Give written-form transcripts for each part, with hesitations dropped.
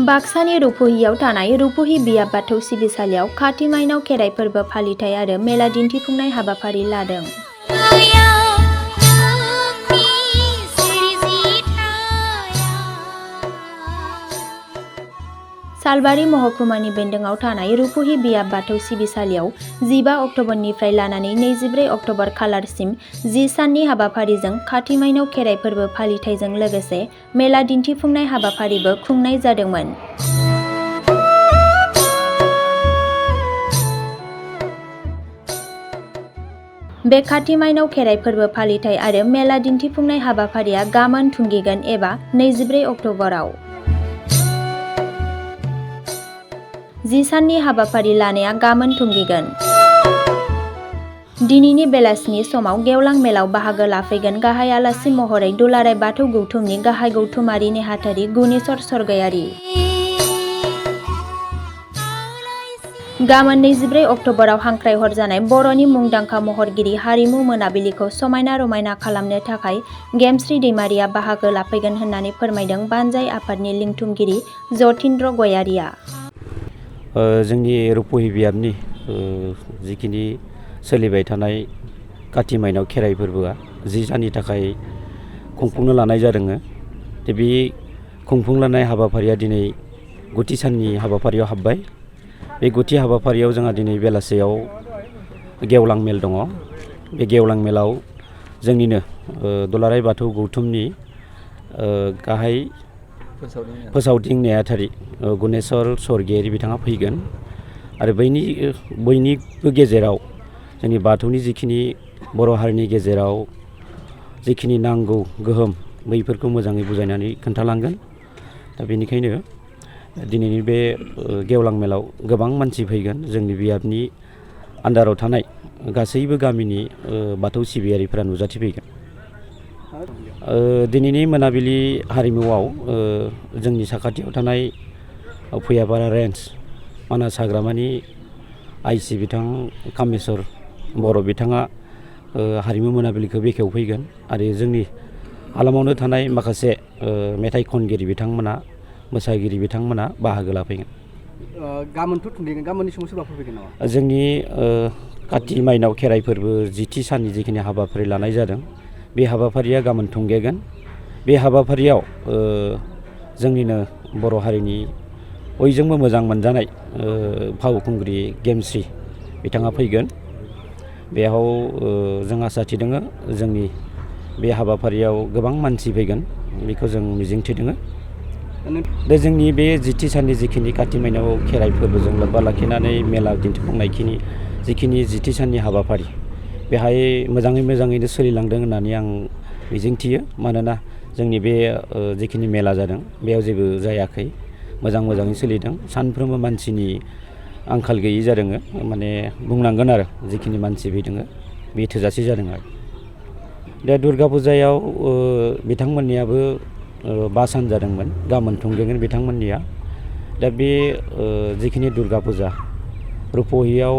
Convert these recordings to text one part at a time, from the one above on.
बाक्सानि रुपहियाव थानाय रुपहि बियाब बाथौ सिबिसालियाव खाथि माइनाव खेराइ फोरबो फालिथाय आरो मेला दिन्थिफुंनाय हाबाफारि लादों। सालबारि महकुमानि बेन्दोंआव थानाय रुपहि बियाब बाथौ सिबिसालियाव 15 अक्ट'बरनिफ्राय लानानै 24 अक्ट'बर खालारसिम 10 साननि हाबाफारिजों खाथि माइनाव खेराइ फोरबो फालिथायजों लोगोसे मेला दिन्थिफुंनाय हाबाफारिबो खुंनाय जादोंमोन। बे खाथि माइनाव खेराइ फोरबो फालिथाय आरो मेला दिन्थिफुंनाय हाबाफारिया गामोन थुंगेगोन एबा 24 अक्ट'बराव। 10 साननि हाबाफारि लानाया गामोन थुंगेगोन। दिनैनि बेलासिनि समाव गेवलां मेलाव बाहागो लाफैगोन गाहाय आलासि महरै दुलाराय बाथौ गौथुमनि गाहाय गौथुमारि नेहाथारि गुनेस्वर सरगयारि। गामोन 24 अक्ट'बराव हांख्रायहरजानाय बर'नि मुंदांखा महरगिरि हारिमु मोनाबिलिखौ समायना रमायना खालामनो थाखाय गेमस्रि दैमारिया बाहागो लाफैगोन होननानै फोरमायदों बानजाय आफादनि लिंथुमगिरि जतीन्द्र गयारिया। जोंनि रुपहि बियाबनि जिखिनि सोलिबाय थानाय काति माइनाव खेराइ फोरबोआ 10 साननि थाखाय खुंफुंनो लानाय जादों। बे खुंफुंलानाय हाबाफारिया दिनै 9थि साननि हाबाफारियाव हाबबाय। बे 9थि हाबाफारियाव जोंहा दिनै बेलासेयाव गेवलां मेल दङ। बे गेवलां मेलाव जोंनिनो दुलाराय बाथौ गौथुमनि गाहाय फोसावदिं नेहाथारि गुनेस्वर सरगयारि बिथाङा फैगोन आरो बयनिबो गेजेराव जोंनि बाथौनि जिखिनि बर' हारिनि गेजेराव जिखिनि नांगौ गोहोम बैफोरखौ मोजाङै बुजायनानै खोन्थालांगोन। दा बेनिखायनो दिनैनि बे गेवलां मेलाव गोबां मानसि फैगोन। जोंनि बियाबनि आन्दाराव थानाय गासैबो गामिनि बाथौ सिबियारिफोरा नुजाथिफैगोन। दिनैनि मोनाबिलि हारिमुआव जोंनि साखाथियाव थानाय भुयापारा रेन्ज मानास हाग्रामानि आइसि बिथां कामेस्वर बर' बिथाङा हारिमु मोनाबिलिखौ बेखेवफैगोन आरो जोंनि हालामावनो थानाय माखासे मेथाइ खनगिरि बिथांमोना मोसागिरि बिथांमोना बाहागो लाफैगोन। गाबोनथ' थुंगेगोन, गाबोननि समाव सोरबाफोर फैगोन नामा? जोंनि काति माइनाव खेराइ फोरबो 10थि साननि जिखिनि हाबाफारि लानाय जादों बे हाबाफारिया गाबोन थुंगेगोन। बे हाबाफारियाव जोंनिनो बर' हारिनि बयजोंबो मोजां मोनजानाय फावखुंग्रि गेमस्रि बिथाङा फैगोन। बेयाव जों आसा थिदों जोंनि बे हाबाफारियाव गोबां मानसि फैगोन बेखौ जों मिजिंथिदों। दा जोंनि बे 10थि साननि जिखिनि काति माइनाव खेराइ फोरबोजों लोब्बा लाखिनानै मेला दिन्थिफुंनायखिनि जिखिनि 10थि साननि हाबाफारि बेहाय मोजाङैनो सोलिलांदों होननानै आं मिजिंथियो। मानोना जोंनि बे जिखिनि मेला जादों बेयाव जेबो जायाखै, मोजाङै सोलिदों। सानफ्रोमबो मानसिनि आंखाल गैयि जादों। माने बुंनांगोन आरो जिखिनि मानसि फैदों बे थोजासे जादों आरो। दा दुर्गा फुजायाव बिथांमोननियाबो 5 सान जादोंमोन, गाबोन थुंगेगोन बिथांमोननिया। दा बे जिखिनि दुर्गा फुजा रुपहियाव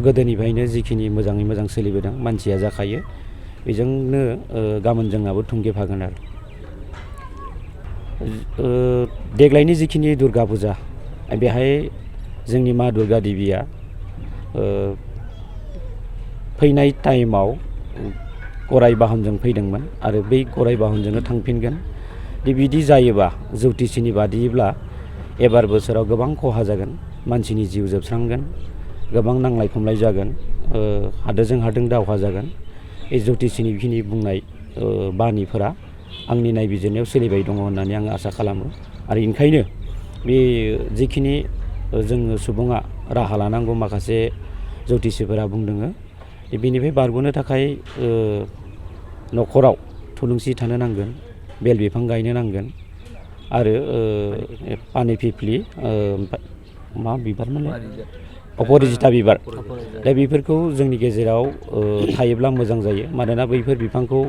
गोदोनिफ्रायनो जिखिनि मोजां सोलिबोदों मानसिया जाखायो, बेजोंनो गाबोन जोंनाबो थुंगेफागोन आरो। देग्लायनि जिखिनि दुर्गा फुजा बेहाय जोंनि मा दुर्गा देबिया फैनाय टाइमाव गराय बाहनजों फैदोंमोन आरो बै गराय बाहनजोंनो थांफिनगोन। बिदि जायोबा जौतिषिनि बादियैब्ला एबार बोसोराव गोबां खहा जागोन, मानसिनि जिउ जोबस्रांगोन, गोबां नांलाय खमलाय जागोन, हादोरजों हादोर दावहा जागोन। बे जौतिषिनि बेखिनि बुंनाय बानिफोरा आंनि नायबिजिरनायाव सोलिबाय दङ होननानै आं आसा खालामो। आरो ओंखायनो बे जिखिनि जोङो सुबुङा राहा लानांगौ माखासे जौतिषिफोरा बुंदों बेनिफ्राय बारग'नो थाखाय न'खराव थुलुंसि थानो नांगोन, बेल बिफां गायनो नांगोन आरो पानि फिफ्लि मा बिबारमोन अपरिजिता बिबार। दा बेफोरखौ जोंनि गेजेराव थायोब्ला मोजां जायो। मानोना बैफोर बिफांखौ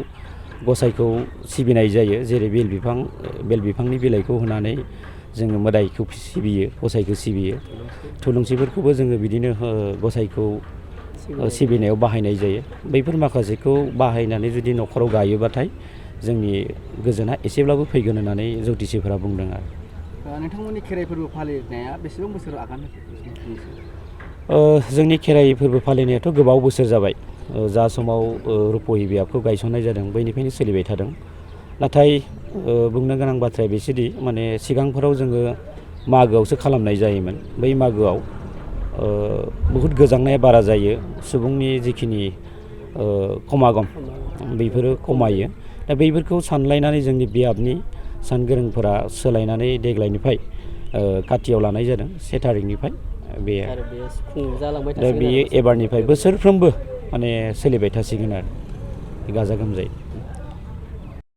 गसाइखौ सिबिनाय जायो। जेरै बेल बिफांनि बिलाइखौ होनानै जोङो मोदायखौ सिबियो, गसाइखौ सिबियो। थुलुंसिफोरखौबो जोङो बिदिनो गसाइखौ सिबिनायाव बाहायनाय जायो। बैफोर माखासेखौ बाहायनानै जुदि न'खराव गायोबाथाय जोंनि गोजोना एसेब्लाबो फैगोन होननानै जौतिषिफोरा बुंदों आरो। नोंथांमोननि खेराइ फोरबो फालिनाया बेसेबां बोसोर आगान जोंनि खेराइ फोरबो फालिनायाथ' गोबाव बोसोर जाबाय। जा समाव रुपहि बियाबखौ गायसननाय जादों बैनिफ्रायनो सोलिबाय थादों। नाथाय बुंनो गोनां बाथ्राया बेसोदि माने सिगांफोराव जोङो मागोआवसो खालामनाय जायोमोन। बै मागोआव बहुद गोजांनाया बारा जायो, सुबुंनि जिखिनि खमागम बेफोरो खमायो। दा बैफोरखौ सानलायनानै जोंनि बियाबनि सानगोरोंफोरा सोलायनानै देग्लायनिफ्राय कातियाव लानाय जादों 1 थारिखनिफ्राय। बे दा बेयो एबारनिफ्राय बोसोरफ्रोमबो माने सोलिबाय थासिगोन आरो गाजा गोमजायै।